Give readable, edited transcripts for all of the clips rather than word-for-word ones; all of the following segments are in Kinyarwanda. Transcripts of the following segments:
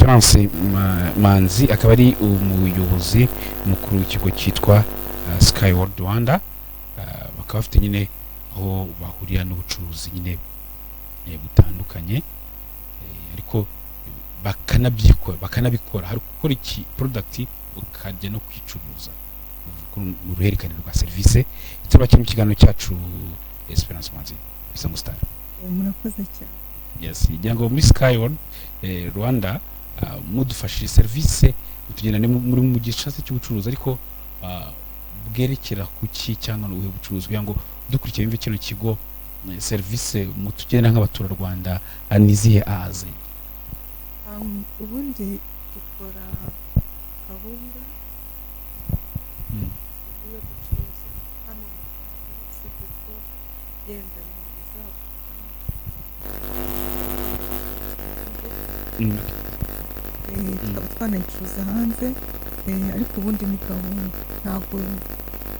Esperance Manzi, akaba ari umuyobozi mukuru w'ikigo cyitwa Sky World Rwanda. Bakaba bafite nyine aho bahurira n'ubucuruzi nyine butandukanye, ariko bakanabyikora, bakanabikora. Hari gukora iki product, ukajya no kwicuruza mu ruhererekane rwa serivisi. Turabakira mu kiganiro cyacu, Esperance Manzi, Isango Star. Murakoze cyane. Yes, ngira ngo muri Sky World Rwanda mudufashije serivisi mutugenda muri mu gisate cy'ubucuruzi, ariko bwerekera kuki cyangwa n'ubuhe bucuruzi, kugira ngo dukurikiye yumve kino kigo, serivisi mutugenda nk'abaturarwanda ni izihe aze? Ubundi dukora kawunga iyo ducuruza hano mu Rwanda, usibye ko yenda ibintu bizaguka hanze, tukaba twanayicuruza hanze, ariko ubundi ni kawunga. Ntabwo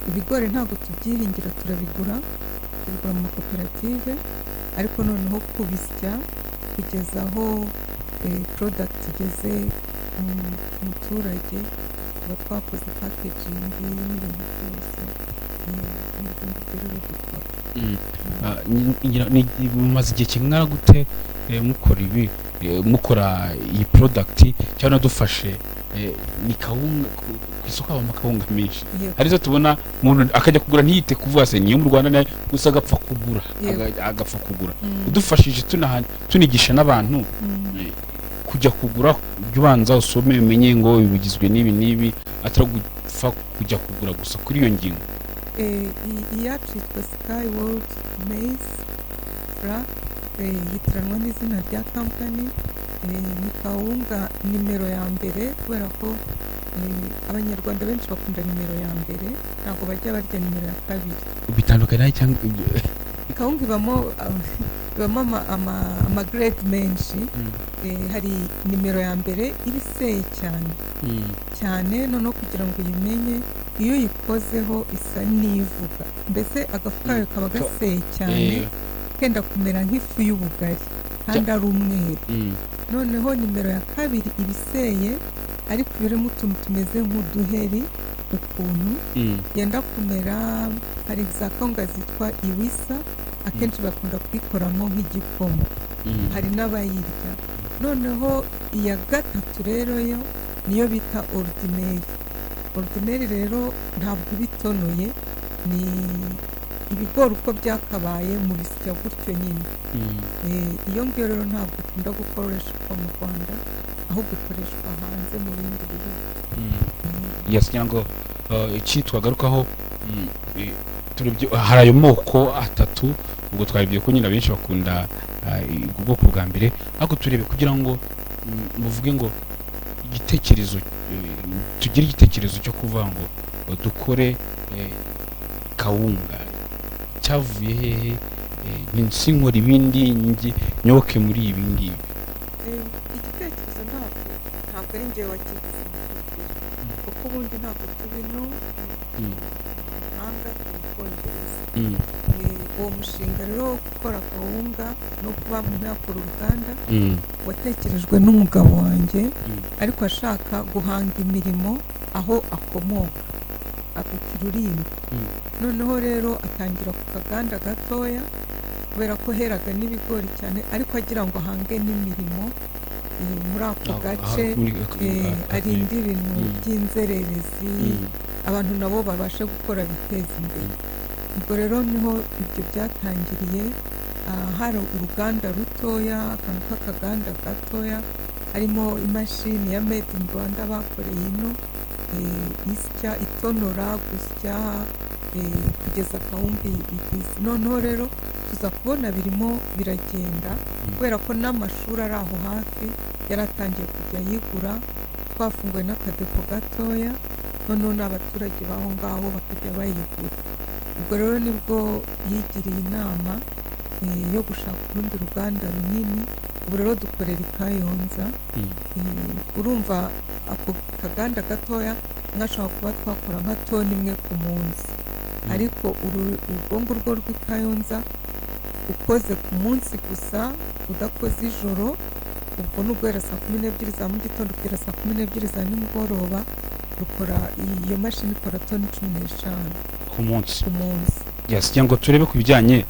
ibigori, ntabwo tubyihingira, turabigura, tubigura mu makoperative, ariko noneho kubisya kugeza aho product igeze ku muturage, tuba twakoze packaging n'ibintu byose. Ni ibyo ngibyo rero dukora. Mumaze igihe kingana gute mukora ibi, mukora iyi product? Cyangwa dufashe ni kawunga, ku isoko habamo akawunga menshi. Hari izo tubona umuntu akajya kugura ntiyite kuvuga se niyo mu Rwanda nayo gusa, agapfa kugura, agapfa kugura. Udufashije tunigisha n'abantu kujya kugura, ujya ubanza usome, umenye ngo bigizwe n'ibi n'ibi, atari gupfa kujya kugura gusa kuri iyo ngingo. Iyacu yitwa Sky World Maize Flour, yitiranwa n'izina rya kampani. Ni kawunga nimero ya mbere, kubera ko Abanyarwanda benshi bakunda nimero ya mbere, ntabwo bajya barya nimero ya kabiri. Bitandukanye cyangwa Kawunga ibamo ama grade menshi. Hari nimero ya mbere iba iseye cyane cyane, noneho kugira ngo uyimenye, iyo uyikozeho isa n'ivuga, mbese agafu kayo kaba gaseye cyane, kenda kumera nk'ifu y'ubugari kandi ari umweru. Noneho nimero ya kabiri iba iseye, ariko iba irimo utuntu tumeze nk'uduheri ukuntu, yenda kumera. Hari za kawunga zitwa iwisa, akenshi bakunda kuyikoramo nk'igikoma, hari n'abayirya. Noneho iya gatatu rero yo niyo bita ordinaire. Ordinaire rero ntabwo iba itonoye, ni ibigori uko byakabaye mu bisya gutyo nyine. Iyo ngiyo rero ntabwo ikunda gukoreshwa mu Rwanda, ahubwo ikoreshwa hanze mu bindi bihugu. Yes, ngira ngo iki twagarukaho, hari ayo moko atatu. Ubwo twarebye ko nyine abenshi bakunda ubwo bwoko bwa mbere, ariko turebe kugira ngo muvuge ngo igitekerezo, tugire igitekerezo cyo kuvuga ngo dukore kawunga, cyavuye hehe? Sinkora ibindi, njye nyoboke muri ibi ngibi. Igitekerezo ntabwo ari njyewe wakigize mu by'ukuri, kuko ubundi ntabwo tuba ino mu mahanga, turi mu Bwongereza. Uwo mushinga rero wo gukora kawunga no kuba umuntu yakora uruganda watekerejwe n'umugabo wanjye, ariko ashaka guhanga imirimo aho akomoka, avuka i Rulindo. Noneho rero atangira ku kaganda gatoya, kubera ko heraga n'ibigori cyane, ariko agira ngo ahange n'imirimo muri ako gace, arinde ibintu by'inzererezi, abantu nabo babashe gukora biteza imbere. Ubwo rero niho ibyo byatangiriye. Hari uruganda rutoya, akantu k'akaganda gatoya, harimo imashini ya made in Rwanda bakoreye ino, isya, itonora, gusya, kugeza kawunga igize. Noneho rero tuza kubona birimo biragenda, kubera ko n'amashuri ari aho hafi yari atangiye kujya yigura. Twafunguye n'akadepo gatoya, noneho n'abaturage b'aho ngaho bakajya bayigura. Ubwo rero nibwo yigiriye inama yo gushaka urundi ruganda runini. Ubu rero dukorera i Kayonza. Urumva ako kaganda gatoya mwashobora kuba twakora nka toni imwe ku munsi, ariko urwo ngurwo rw'i Kayonza ukoze ku munsi gusa, udakoze ijoro. Ubwo ni uguhera saa 12 za mu gitondo kugera saa 12 za nimugoroba. Rukora, iyo mashini ikora toni 15 ku munsi. Ku munsi. Yes, kugira ngo turebe ku bijyanye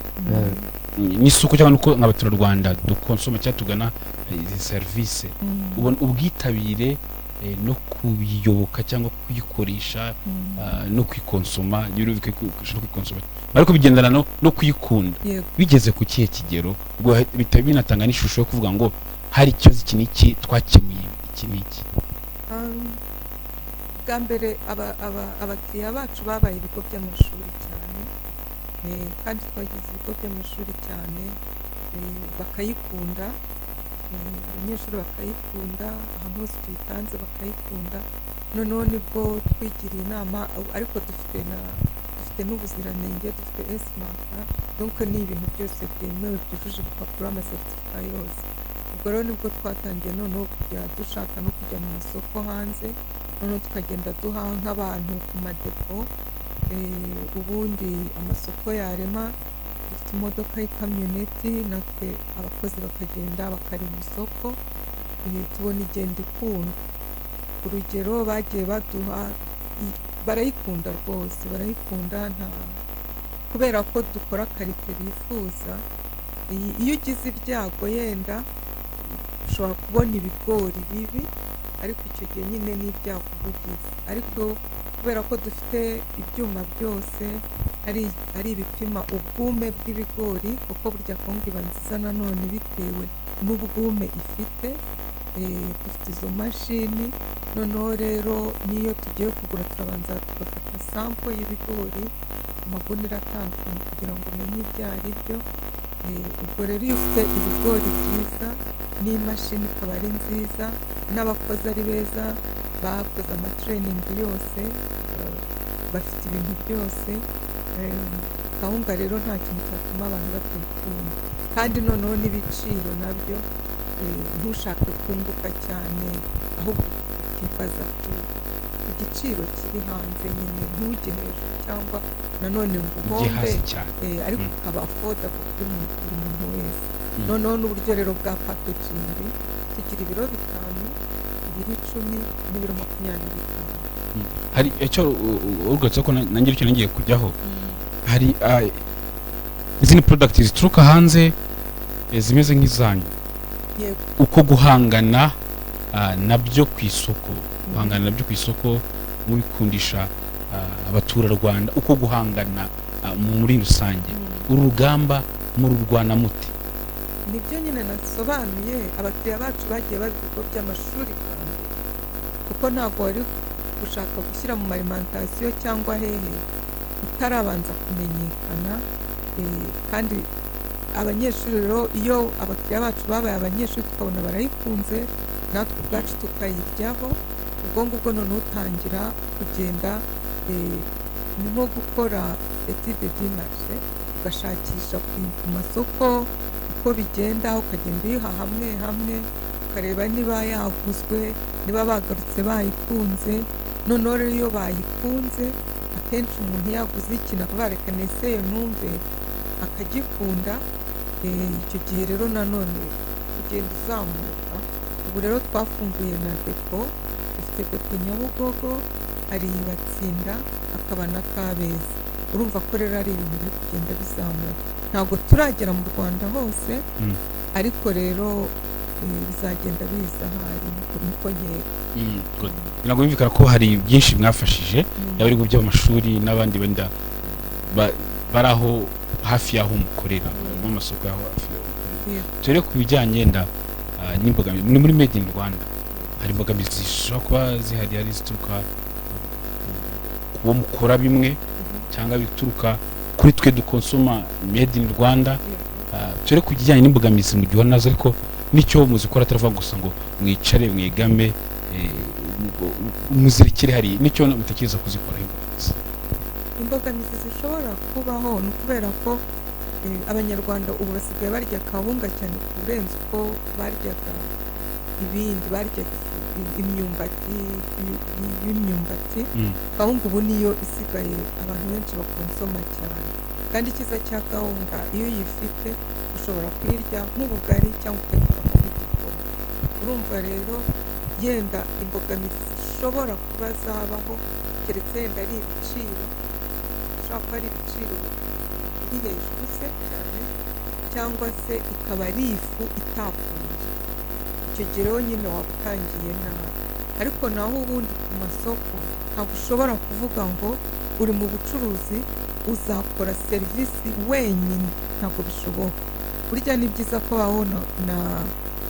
n'isuku cyangwa nuko nk'abaturarwanda dukonsoma cyangwa tugana izi serivisi, ubona ubwitabire no kuyiyoboka cyangwa kuyikoresha, no kuyikonsoma, no kuyikonsoma ariko bigendana no kuyikunda, bigeze ku kihe kigero? Ubwo bihita binatanga n'ishusho yo kuvuga ngo hari ikibazo iki n'iki twakemuye, iki n'iki. Bwa mbere abakiriya bacu babaye ibigo by'amashuri cyane, kandi twagize ibigo by'amashuri cyane, bakayikunda, abanyeshuri bakayikunda, ahantu hose tuyitanze bakayikunda. Noneho nibwo twigiriye inama, ariko dufite n'ubuziranenge, dufite S-Mark, donc ni ibintu byose byemewe, byujuje ibipapuro, amacertificat yose. Ubwo rero nibwo twatangiye noneho kujya dushaka no kujya mu masoko hanze, noneho tukagenda duha nk'abantu ku madepo. Ubundi amasoko yarema, dufite imodoka y'ikamyoneti, natwe abakozi bakagenda bakarema isoko. Tubona igenda ikundwa. Urugero bagiye baduha, barayikunda rwose, barayikunda, nta kubera ko dukora qualité bifuza. Iyo ugize ibyago yenda ushobora kubona ibigori bibi, ariko icyo gihe nyine ni ibyago uba ugize. Ariko kubera ko dufite ibyuma byose, ari ibipima ubwume bw'ibigori, kuko burya kawunga iba nziza nanone bitewe n'ubwume ifite. Dufite izo mashini. Noneho rero n'iyo tugiye kugura turabanza tugafata sample y'ibigori, amagunira atandukanye, kugira ngo umenye ibyo ari byo. Ubwo rero iyo ufite ibigori byiza n'imashini ikaba ari nziza n'abakozi ari beza, bakoze amatraining yose, bafite ibintu byose, kawunga rero nta kintu cyatuma abantu batayikunda. Kandi noneho n'ibiciro nabyo, ntushake kunguka cyane, ahubwo ukibaza ku giciro kiri hanze nyine, ntujye hejuru cyangwa nanone ngo ujye uhombe, hasi cyane, ariko ukaba affordable kuri buri muntu wese. Noneho n'uburyo rero bwa packaging, tugira ibiro 5, ibiro 10 n'ibiro 25. Hari icyo ugarutse ko nanjye icyo ngiye kujyaho. Hari izindi product zituruka hanze, zimeze nk'izanyu. Yego. Uko guhangana nabyo ku isoko, guhangana nabyo ku isoko mubikundisha abaturarwanda, uko guhangana muri rusange, uru rugamba mururwana mute? Nibyo nyine nasobanuye, abakiriya bacu bagiye baba ibigo by'amashuri bwa mbere, kuko ntabwo wari gushaka gushyira mu maalimentation cyangwa hehe utarabanza kumenyekana. Kandi abanyeshuri rero, iyo abakiriya bacu babaye abanyeshuri tukabona barayikunze, natwe ubwacu tukayiryaho, ubwo ngubwo noneho utangira kugenda, ni nko gukora étude de marché, ugashakisha ku masoko uko bigenda, ukagenda uyiha hamwe hamwe, ukareba niba yaguzwe, niba bagarutse bayikunze. Noneho rero iyo bayikunze, akenshi umuntu yaguze ikintu akavuga reka neseye numve, akagikunda. Icyo gihe rero nanone ugenda uzamuka. Ubu rero twafunguye na depo, dufite depo Nyabugogo, hari Batsinda, hakaba na Kabeza. Urumva ko rero ari ibintu biri kugenda bizamuka. Ntabwo turagera mu Rwanda hose, ariko rero bizagenda biza ahari, niko nkeka. Good. Ntabwo bumvikana ko hari byinshi mwafashije, yaba ari ibigo by'amashuri n'abandi wenda bari aho hafi y'aho mukorera, mu masoko y'aho hafi y'aho mukorera. Turere ku bijyanye nda n'imbogamizi ni muri Made in Rwanda, hari imbogamizi zishobora kuba zihari, ari izituruka ku bo mukora bimwe cyangwa bituruka kuri twe dukonsoma Made in Rwanda. Turere ku kijyanye n'imbogamizi mu gihe nazo, ariko n'icyo muzikora, ataravuga gusa ngo mwicare mwegame, muzirikire hariya, n'icyo mutekereza kuzikoraho imbogamizi. Imbogamizi zishobora kubaho ni ukubera ko Abanyarwanda ubu basigaye barya kawunga cyane kurenza uko baryaga ibindi, baryaga imyumbati, y'imyumbati. Kawunga ubu niyo isigaye abantu benshi bakonsoma cyane. Kandi icyiza cya kawunga, iyo uyifite ushobora kuyirya nk'ubugari cyangwa ukayikoramo nk'igikoma. Urumva rero yenda imbogamizi zishobora kuba zabaho, keretse yenda ari ibiciro, bishobora kuba ari ibiciro biri hejuru se cyane, cyangwa se ikaba ari ifu itakunzwe. Icyo gihe rero nyine waba utangiye nabi. Ariko naho ubundi ku masoko ntabwo ushobora kuvuga ngo uri mu bucuruzi uzakora serivisi wenyine, ntabwo bishoboka. Burya ni byiza ko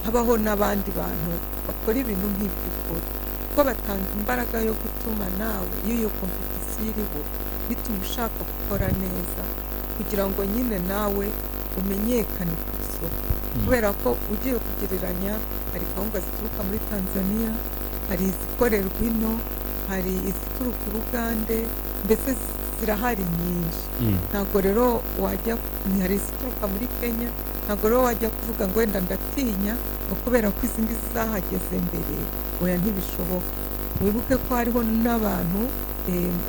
habaho n'abandi bantu bakora ibintu nk'ibyo ukora, kuko batanga imbaraga yo gutuma nawe iyo iyo compétition iriho bituma ushaka gukora neza, kugira ngo nyine nawe umenyekane ku isoko. Kubera ko ugiye kugereranya, hari kawunga zituruka muri Tanzania, hari izikorerwa ino, hari izituruka i Bugande, mbese zirahari nyinshi. Ntabwo rero wajya, hari izituruka muri Kenya, ntabwo rero wajya kuvuga ngo wenda ndatinya ngo kubera ko izi ngizi zahageze mbere. Oya, ntibishoboka. Wibuke ko hariho n'abantu,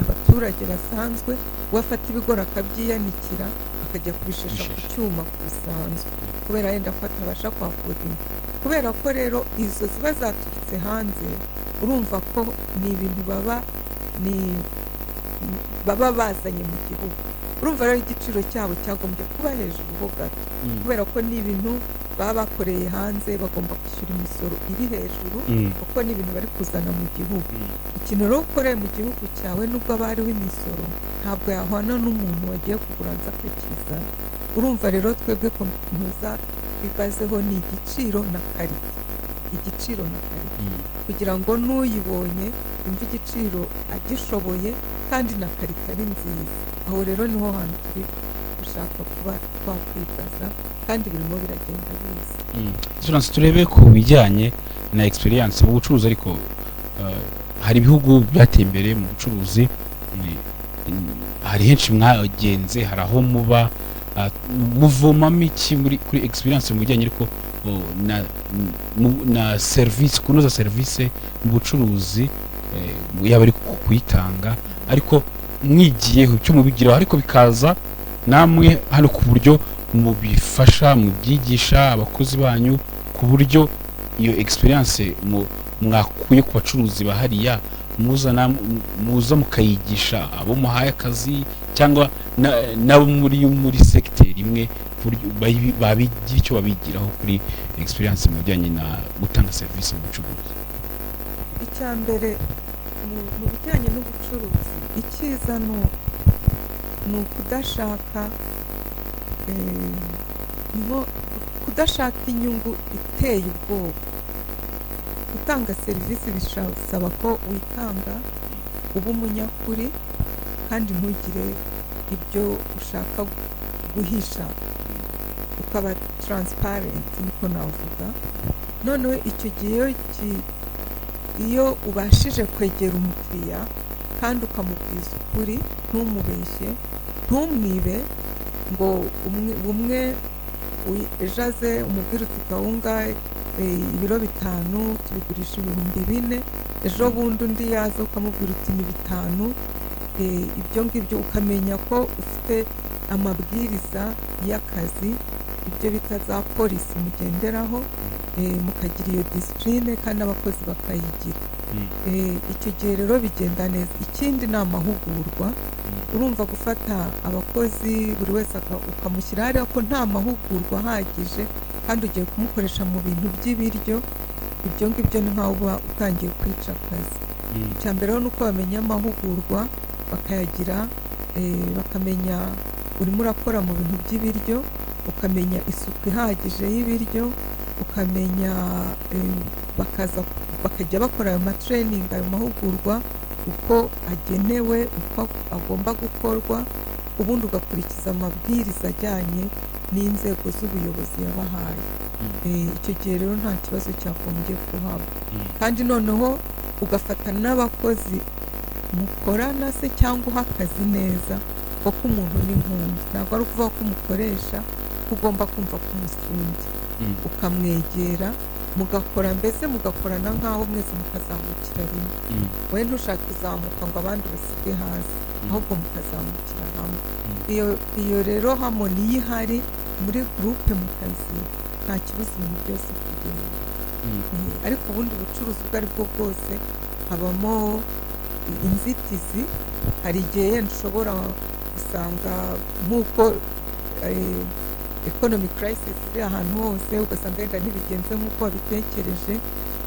abaturage basanzwe, we afata ibigori akabyiyanikira, akajya kubishesha ku Kubishesha. cyuma bisanzwe, kubera yenda ko atabasha kuhaffordinga. Kubera ko rero izo ziba zaturutse hanze, urumva ko ni ibintu baba bazanye mu gihugu. Urumva rero igiciro cyabo cyagombye kuba hejuru ho gato, kubera ko ni ibintu baba bakoreye hanze, bagomba kwishyura imisoro iri hejuru, kuko ni ibintu bari kuzana mu gihugu. Ikintu rero ukoreye mu gihugu cyawe, nubwo aba hariho imisoro, ntabwo yahwana n'umuntu wagiye kugura hanze akakizana. Urumva rero twebwe ntuza twibazeho ni igiciro na qualité, igiciro na qualité, kugira ngo n'uyibonye yumve igiciro agishoboye kandi na qualité ari nziza. Aho rero niho hantu turi gushaka kuba twakwibaza, kandi birimo biragenda biza. Excellence, turebe ku bijyanye na experience mu bucuruzi. Ariko hari ibihugu byateye imbere mu bucuruzi, hari henshi mwagenze, hari aho muba, muvomamo iki muri kuri experience mu bijyanye ariko na service, kunoza service mu bucuruzi, yaba ari kuyitanga, ariko mwigiyeho icyo mubigiraho, ariko bikaza namwe hano ku buryo mubifasha, mubyigisha abakozi banyu, ku buryo iyo experience mwakuye ku bacuruzi bahariya muza muza mukayigisha abo muhaye akazi, cyangwa nabo muri segiteri imwe, ku buryo babigira icyo babigiraho kuri experience mu bijyanye na gutanga serivisi mu bucuruzi? Icya mbere mu bijyanye n'ubucuruzi, icyiza ni ukudashaka, ni nko kudashaka inyungu iteye ubwoba. Gutanga serivisi bisaba ko witanga, uba umunyakuri kandi ntugire ibyo ushaka guhisha, ukaba transparent, niko navuga. Noneho icyo gihe iyo ubashije kwegera umukiriya kandi ukamubwiza ukuri, ntumubeshye, ntumwibe, ngo umwe ejo aze umubwire uti kawunga ibiro 5 tubigurisha 4000, ejo bundi undi yaza ukamubwira uti ni 5. Ibyo ngibyo ukamenya ko ufite amabwiriza y'akazi, ibyo bita za policy mugenderaho, mukagira iyo discipline kandi n'abakozi bakayigira. Icyo gihe rero bigenda neza. Ikindi ni amahugurwa. Urumva gufata abakozi buri wese ukamushyira hariya ko nta mahugurwa ahagije, kandi ugiye kumukoresha mu bintu by'ibiryo, ibyo ngibyo ni nk'aho uba utangiye kwica akazi. Icya mbere rero ni uko bamenya amahugurwa bakayagira, bakamenya urimo urakora mu bintu by'ibiryo, ukamenya isuku ihagije y'ibiryo, ukamenya, bakaza bakajya bakora ayo matraining, ayo mahugurwa uko agenewe, uko agomba gukorwa, ubundi ugakurikiza amabwiriza ajyanye n'inzego z'ubuyobozi yabahaye. Icyo gihe rero nta kibazo cyagombye kuhaba. Kandi noneho ugafata n'abakozi mukorana se cyangwa uha akazi neza, kuko umuntu ni nk'undi. Ntabwo ari ukuvuga ko umukoresha ko ugomba kumva ko umusumbya. Ukamwegera, mugakora, mbese mugakorana nk'aho mwese mukazamukira rimwe. Wowe ntushake kuzamuka ngo abandi basige hasi, ahubwo mukazamukira hamwe. Iyo rero harmony iyo ihari muri groupe mu kazi, nta kibazo, ibintu byose kugenda. Ariko ubundi bucuruzi ubwo ari bwo bwose habamo inzitizi. Hari igihe yenda ushobora gusanga nk'uko economic crisis iri ahantu hose, ugasanga yenda ntibigenze nk'uko wabitekereje.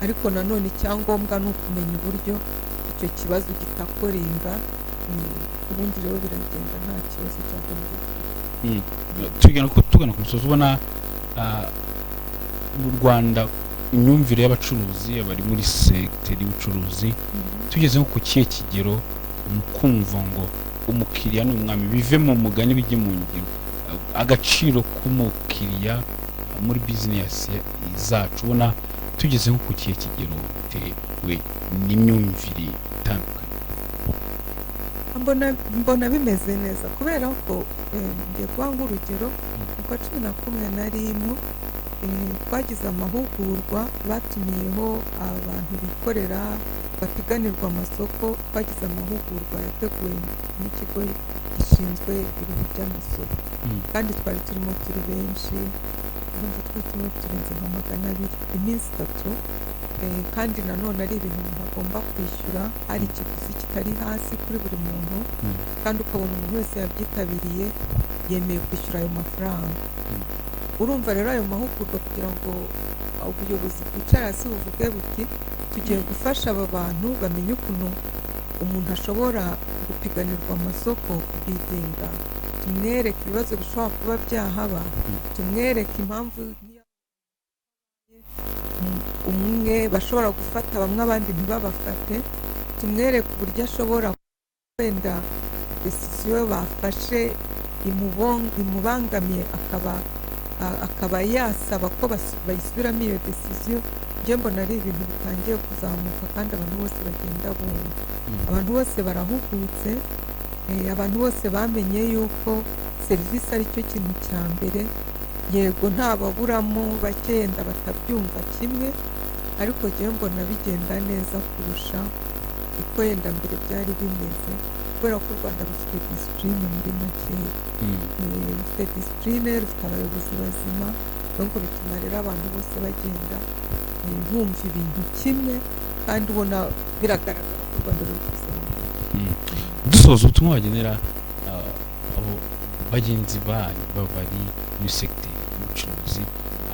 Ariko nanone icyangombwa ni ukumenya uburyo icyo kibazo gitakoringa. Ubundi rero biragenda, nta kibazo cyagombye. Tugana ku musozi, ubona mu Rwanda imyumvire y'abacuruzi bari muri segiteri y'ubucuruzi tugeze nko ku kihe kigero mu kumva ngo umukiriya ni umwami, bive mu mugani bijye mu ngiro, agaciro k'umukiriya muri bizinesi zacu, ubona tugeze nko ku kihe kigero bitewe n'imyumvire itandukanye? Mbona bimeze neza, kubera ko ngiye kuba nk'urugero, mu kwa 11 narimo twagize amahugurwa, batumiyeho abantu bikorera bapiganirwa amasoko. Twagize amahugurwa yateguwe n'ikigo gishinzwe ibintu by'amasoko, kandi twari turimo turi benshi, ndumva twari turimo turenze nka 200, iminsi 3. Kandi nanone ari ibintu umuntu agomba kwishyura, hari ikiguzi kitari hasi kuri buri muntu, kandi ukabona umuntu wese yabyitabiriye yemeye kwishyura ayo mafaranga. Urumva rero ayo mahugurwa, kugira ngo ubuyobozi bwicare hasi buvuge buti: "Tugiye gufasha aba bantu bamenye ukuntu umuntu ashobora gupiganirwa amasoko, kubidinga, tumwereke ibibazo bishobora kuba byahaba, tumwereke impamvu umwe bashobora gufata bamwe abandi ntibabafate, tumwereke uburyo ashobora wenda décision bafashe imubangamiye akaba yasaba ko bayisubiramo iyo décision." Njye mbona ari ibintu bitangiye kuzamuka, kandi abantu bose bagenda bumva, abantu bose barahugutse, abantu bose bamenye yuko serivisi ari cyo kintu cya mbere. Yego, ntababuramo bakenda batabyumva kimwe, ariko njyewe mbona bigenda neza kurusha uko yenda mbere byari bimeze, kubera ko u Rwanda rufite discipline muri makeya. Rufite discipline, rufite abayobozi bazima, donc bituma rero abantu bose bagenda bumva ibintu kimwe, kandi ubona biragaragara ko u Rwanda ruri kuzamuka. Dusoza, ubutumwa wagenera abo bagenzi banyu bari muri segiteri y'ubucuruzi,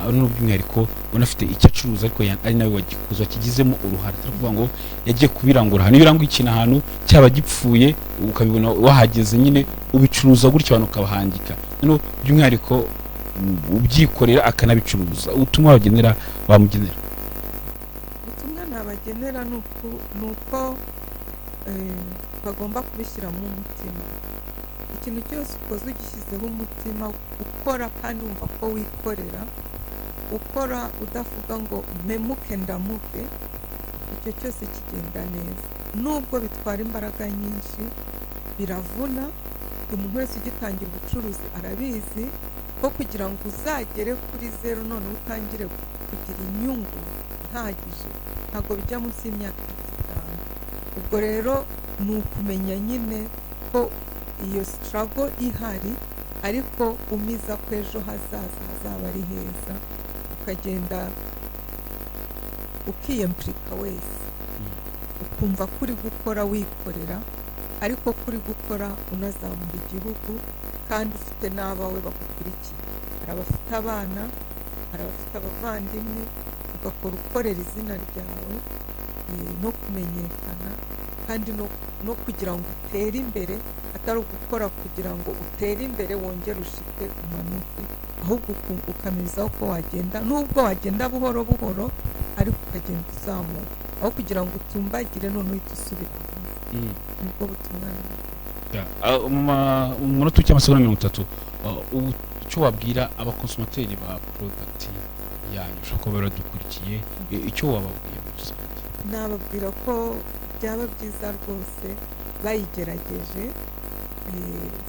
aho n'by'umwihariko ubona afite icyo acuruza ariko ari nawe wagikuza, wakigizemo uruhare, atari ukuvuga ngo yagiye kubirangura ahantu. Iyo uranguye ikintu ahantu cyaba gipfuye, ukabibona wahageze nyine, ubicuruza gutyo abantu ukabahangika. Noneho by'umwihariko ubyikorera akanabicuruza, ubutumwa wagenera, wamugenera? Ubutumwa nabagenera ni uko bagomba kubishyiramo umutima. Ikintu cyose ukoze ugishyizeho umutima, ukora kandi wumva ko wikorera, ukora udavuga ngo mpemuke ndamuke, icyo cyose kigenda neza, nubwo bitwara imbaraga nyinshi, biravuna. Umuntu wese ugitangira ubucuruzi arabizi ko kugira ngo uzagere kuri zeru, noneho utangire kugira inyungu ihagije, ntabwo bijya munsi y'imyaka 3, 5. Ubwo rero ni ukumenya nyine ko iyo struggle ihari, ariko umiza ko ejo hazaza hazaba ari heza, ukagenda ukiyempurika wese, ukumva ko uri gukora wikorera, ariko ko uri gukora unazamura igihugu, kandi ufite n'abawe bagukurikiye. Hari abafite abana, hari abafite abavandimwe, ugakora ukorera izina ryawe no kumenyekana, kandi no kugira ngo utere imbere, atari ugukora kugira ngo utere imbere wongere ushike umanuke, ahubwo ukamenya ko wagenda, nubwo wagenda buhoro buhoro, ariko ukagenda uzamuka, aho kugira ngo utumbagire none uhite usubira hasi. Nibwo butumwa. Mu munota cy'amasegonda 30, ubu icyo wabwira abakonsomateri ba product yanyu, ushobora kuba baradukurikiye, icyo wababwira muri rusange? Nababwira ko byaba byiza rwose bayigerageje.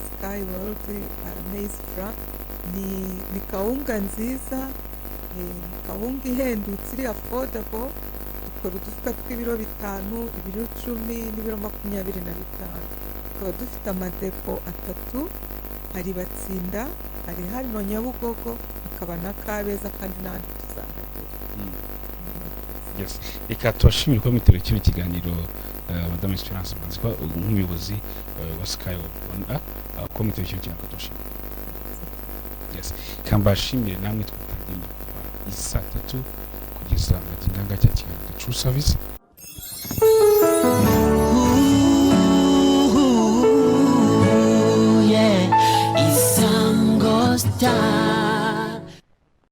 Sky World Maize Flour ni kawunga nziza, ni kawunga ihendutse, iri affordable. Dukora udufuka tw'ibiro 5, ibiro 10 n'ibiro 25. Tukaba dufite amadepo atatu: hari Batsinda, hari hano Nyabugogo, hakaba na Kabeza, kandi n'ahandi tuzahagera. Yes, reka tubashimire kuba mwitabiriye kino kiganiro, Madame Esperance Manzi, ko nk'umuyobozi wa Sky Rwanda, kuba mwitabiriye kino kiganiro, tubashimire. Yes, reka mbashimire namwe twatangiye kuva isaa 3 kugeza magingo aya cya kiganiro True Service.